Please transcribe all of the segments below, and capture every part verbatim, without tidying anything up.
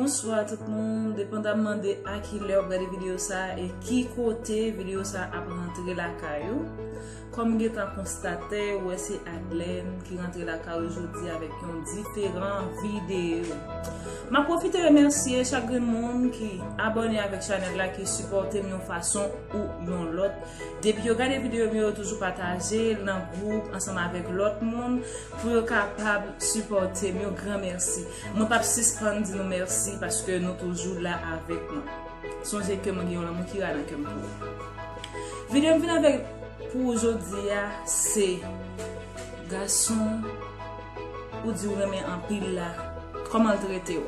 Bonswa tout moun, depandamman de a ki lè w ap gade videyo sa a e ki kote videyo sa a ap rantre lakay ou. Kòm m gentan konstate, ou wè se Adlène ki rantre lakay ou jodi avèk yon diferan videyo. M ap pwofite remèsye chak grenn moun ki abòne avèk chanèl la, ki sipòte m yon fason ou yon lòt. Depi yo gade videyo m yo, yo toujou pataje l nan gwoup ansanm avèk lòt moun pou yo kapab sipòte m. Yon gran mèsi. Mwen p ap sispann di nou mèsi paske nou toujou la avèk mwen. Sonje ke mwen gen yon lanmou ki rale nan kè m pou ou. Videyo m vin avèk pou ou jodi a, se gason ou di w renmen anpil la, kòman l trete w?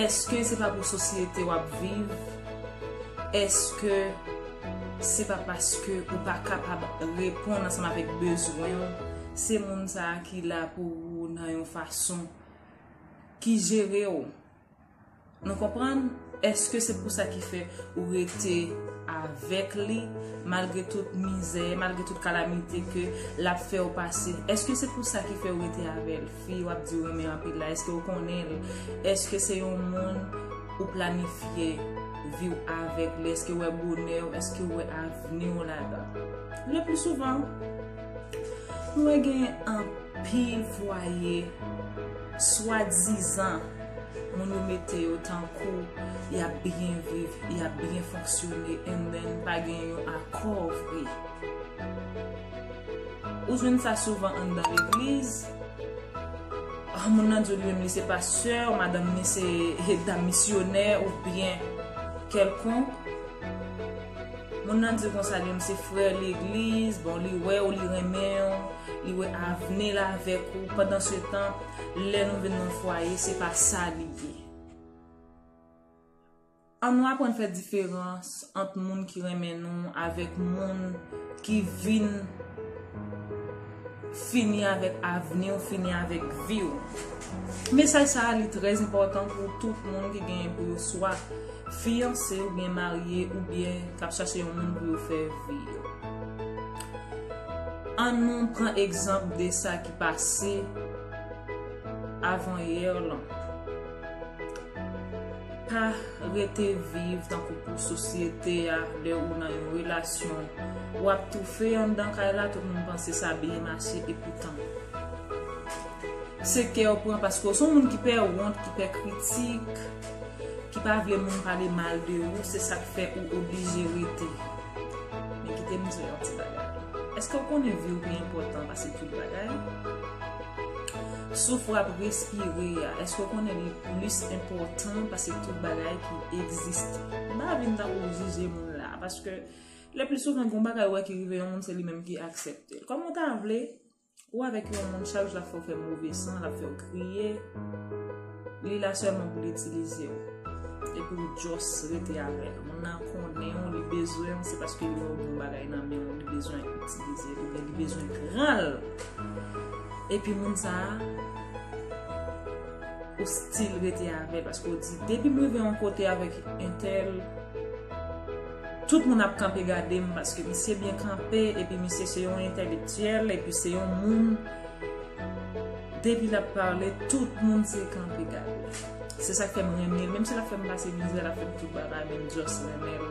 Èske se pa pou sosyete w ap viv? Èske se pa paske ou pa kapab reponn ansanm avèk bezwen w? Se moun sa a ki la pou ou nan yon fason ki jere w. Nou konprann? Èske se pou sa ki fè ou rete avèk li, malgre tout mizè, malgre tout kalamite ke l ap fè w pase? Èske se pou sa ki fè ou rete avè l? Fi w ap di w renmen anpil la, èske ou konnen l? Èske se yon moun ou planifye viv avèk li? Èske ou wè bonè w? Èske ou wè avni w ladan? Le pli souvan, nou wè gen anpil fwaye, swadizan, moun yo mete yo tankou y ap byen viv, y ap byen fonksyone, and then pa gen yon akò vre. Ou jwenn sa souvan anndan legliz. Ah, moun nan di w li menm li se pastè, madanm li se dam misyonè oubyen kèlkonk. Moun nan di w konsa li menm se frè legliz, bon, li wè w, li renmen w, li wè avni l avèk ou. Pandansetan, lè nou vin nan fwaye, se pa sa li ye. Ann nou aprann fè diferans ant moun ki renmen nou avèk moun ki vin fini avèk avni w, fini avèk vi w. Mesaj sa a, li trè enpòtan pou tout moun ki genyen pou yo swa fiyanse oubyen marye oubyen k ap chache yon moun pou yo fè vi yo. Ann nou pran egzanp de sa ki pase avanyè lan. Pa rete viv tankou pou sosyete a, lè ou nan yon relasyon, w ap toufe anndan kay la, tout moun panse sa byen mache, epoutan se kè w pran paske w se yon moun ki pè wont, ki pè kritik, ki pa vle moun pale mal de ou, se sa k fè ou oblije rete. Men kite m di w yon ti bagay. Èske w konnen vi w pi enpòtan pase tout bagay? Souf w ap respire a, èske w konnen li plis enpòtan pase tout bagay ki egziste? M pa vin tankou jije moun la, paske le pli souvan, gen yon bagay ou wè ki rive yon moun, se li menm ki aksepte l. Kòman w ta vle ou avèk yon moun, chak jou l ap fè w fè move san, l ap fè w kriye, li la sèlman pou l itilize w. Epi ou just rete avè l. Moun nan konnen w, li bezwen w, se paske li wè w gen yon bagay nan men w, li bezwen itilize l, oubyen li bezwen pran l. Epi moun sa a, ou still rete avè l, paske w di, depi m rive yon kote avèk entèl, tout moun ap kanpe gade m, paske misye byen kanpe, epi misye se yon entèlektyèl, epi se yon moun, depi l ap pale, tout moun se kanpe gade. Se sa k fè m renmen l, menm si l ap fè m pase mizè, l ap fè m tout bagay, men m just renmen l.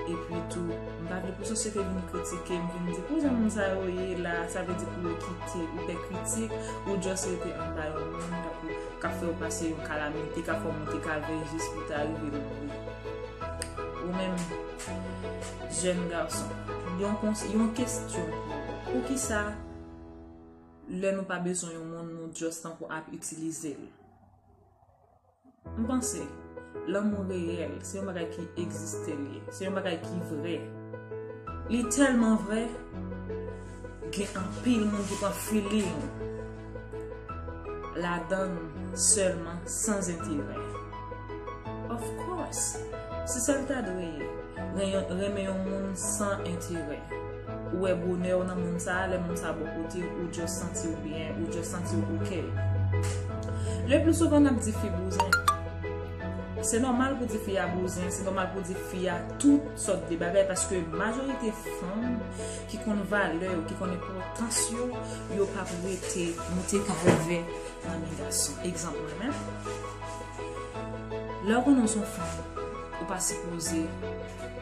Epi tou, m pa vle pou sosyete vin kritike m, vin di, "Pou jan moun sa yo ye la, sa vle di pou yo kite, ou pè kritik, ou just rete anba yon moun, tankou k ap fè w pase yon kalamite, k ap fè w monte kalvè jis pou w ta rive mouri." Ou menm, jèn gason, yon kons-, yon kesyon pou ou. Poukisa, lè nou pa bezwen yon moun, nou just tankou ap itilize l? M panse, lanmou reyèl, se yon bagay ki egziste li ye. Se yon bagay ki vrè. Li tèlman vrè, gen anpil moun ki pran feeling ladan l sèlman, san enterè. Of course, se sa l ta dwe ye. Renmen, renmen yon moun san enterè. Ou wè bonè w nan moun sa a, lè moun sa a bò kote w, ou just santi w byen, ou just santi w oke. Le pli souvan n ap di fi bouzen. Se nòmal pou di fi a bouzen, se nòmal pou di fi a tout sòt de bagay, paske majorite fanm ki konn valè yo, ki konn enpòtans yo, yo p ap rete moute kalvè nan men gason. Egzanp, mwen menm, Lè w konnen w se yon fanm, ou pa sipoze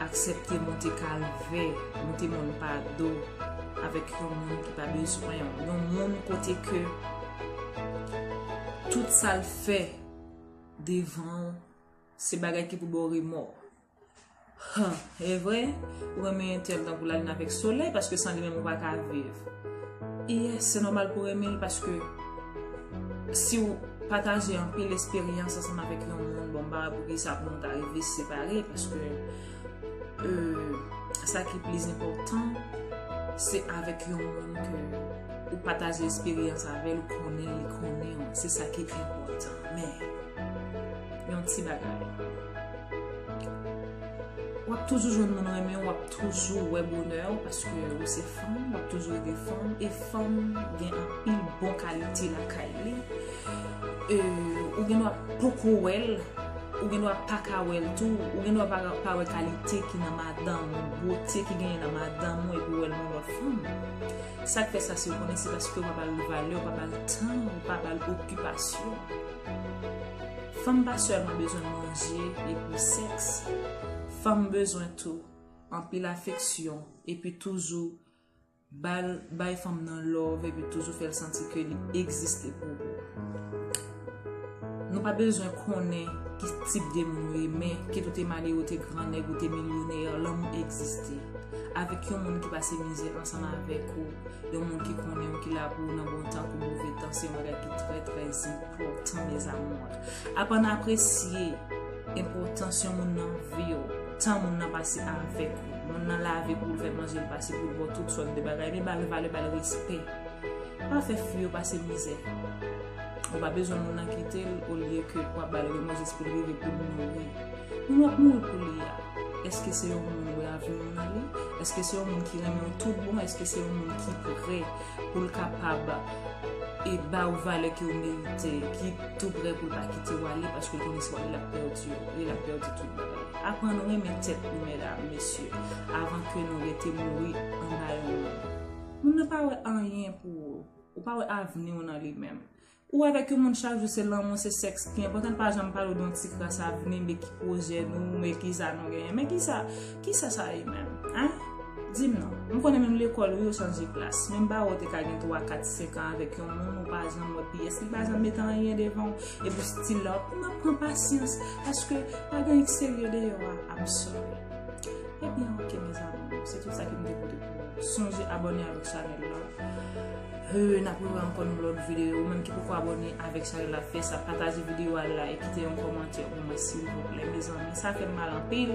aksepte monte kalvè, monte mòn pa do avèk yon moun ki pa bezwen w. Yon moun kote ke tout sa l fè devan w, se bagay ki pou ba w remò. Huh, e vre, ou renmen entèl tankou lalin avèk solèy, paske san li menm ou pa ka viv. Yes, se nòmal pou renmen l, paske si w pataje anpil esperyans ansanm avèk yon moun, bon, m pa wè poukisa pou nou ta rive separe, paske, euh, sa ki plis enpòtan, se avèk yon moun ke ou pataje esperyans avè l, ou konnen li konnen w. Se sa ki enpòtan. Men, yon ti bagay. W ap toujou jwenn moun renmen w, w ap toujou wè bonè w, paske ou se fanm, w ap toujou rete fanm, e fanm gen anpil bon kalite lakay li. E, ou gen dwa poko wè l, ou gen dwa pa ka wè l tou, ou gen dwa pa, pa wè kalite ki nan madanm ou, bote ki genyen nan madanm ou, epi w wè l nan lòt fanm. Sa k fè sa, si w konnen, se paske w pa ba l valè, w pa ba l tan, w pa ba l okipasyon. Fanm pa sèlman bezwen manje epi sèks. Fanm bezwen tou anpil afeksyon epi toujou ba l, bay fanm nan love epi toujou fè l santi ke li egziste pou ou. Nou pa bezwen konnen ki tip de moun ou ye, men kit ou te malere, ou te grannèg, ou te milyonè, lanmou egziste. Avèk yon moun ki pase mizè ansanm avèk ou, yon moun ki konnen w, ki la pou ou nan bon tan kou move tan, se yon bagay ki trè, trè enpòtan, mes amours. Aprann apresye enpòtans yon moun nan vi w, tan moun nan pase avèk ou. Moun nan lave pou l, fè manje, l pase pou l ba w tout sòt de bagay, men ba l valè, ba l respè. Pa fè fi yo pase mizè. Ou pa bezwen moun nan kite l, olye ke w ap ba l remò jis pou l rive pou l mouri. Moun w ap mouri pou li a, èske se yon moun ou wè avni w nan li? Èske se yon moun ki renmen w tout bon? Èske se yon moun ki prè pou l kapab e ba w valè ke w merite, ki tou prè pou l pa kite w ale, paske l konnen si w ale, l ap pèdi w, e l ap pèdi tout bagay? Aprann renmen tèt nou, medam, mesye, avan ke nou rete mouri anba yon moun. Moun nan pa wè anyen pou ou. Ou pa wè avni w nan li menm. Ou avèk yon moun chak jou, se lanmou, se sèks ki enpòtan, l pa janm pale w de yon ti kras avni, men ki pwojè nou, men kisa nou genyen, men kisa, kisa sa ye menm, en? Di m non. M konnen menm lekòl, wi, yo chanje klas. Menm bawo te ka gen twa, kat, senk an avèk yon moun, ou pa janm wè pyès li, pa janm mete anyen devan w, epi w still la, w ap pran pasyans, paske pa gen anyen ki serye deyò a, I'm sorry. Ebyen, ok, mes amours, se tout sa ke m te pote pou nou. Sonje abòne avèk chanèl la. Euh, n ap rewè ankò nan lòt videyo. Ou menm ki poko abòne avèk chanèl la, fè sa, pataje videyo a, like, kite yon kòmantè pou mwen, silvouplè, mezanmi. Sa fè m mal anpil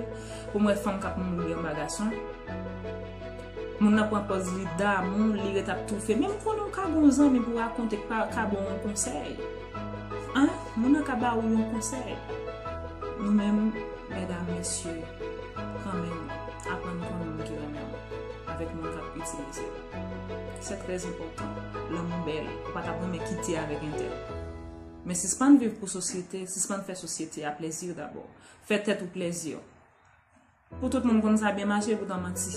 pou m wè fanm k ap mouri anba gason. Moun nan pran pòz li damou, li ret ap toufe. Men m konnen w ka gen yon zanmi pou rakonte, k pa, ka ba w yon konsèy. An? Moun nan ka ba w yon konsèy. Nou menm, medam, mesye, kanmenm, aprann konnen moun ki renmen w avèk moun k ap itilize w. Se trè enpòtan. Lanmou bèl. Ou pa t ap renmen kite avèk entèl. Men sispann viv pou sosyete, sispann fè sosyete a plezi dabò. Fè tèt ou plezi. Pou tout moun konn sa byen mache, poutan manti.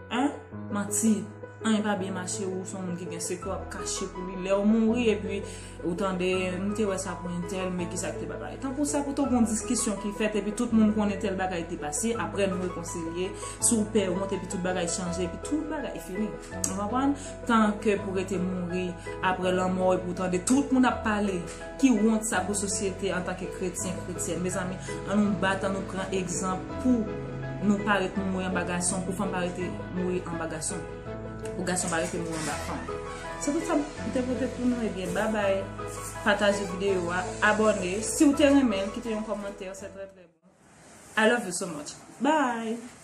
Hein? Manti. Anyen pa byen mache, ou se yon moun ki gen sekrè w ap kache pou li. Lè w mouri, epi ou tande, "M te wè sa pou entèl, men kisa ki te pa pare." Tankou sa, pou te gen yon diskisyon ki fèt, epi tout moun konnen tèl bagay te pase, apre nou rekonsilye, si w pè wont, epi tout bagay chanje, epi tout bagay fini. Ou konprann? Tan ke pou rete mouri, apre lanmò, epi ou tande tout moun ap pale. Ki wont sa pou sosyete antanke kretyen, kretyèn. Mezanmi, ann nou bat, ann nou pran egzanp pou nou pa ret mouri anba gason, pou fanm pa rete mouri anba gason, pou gason pa rete mouri anba fanm. Se tout sa m te pote pou nou. Ebyen, babay. Pataje videyo a, abòne. Si w te renmen l, kite yon kòmantè, se trè, trè bon. I love you so much. Bye!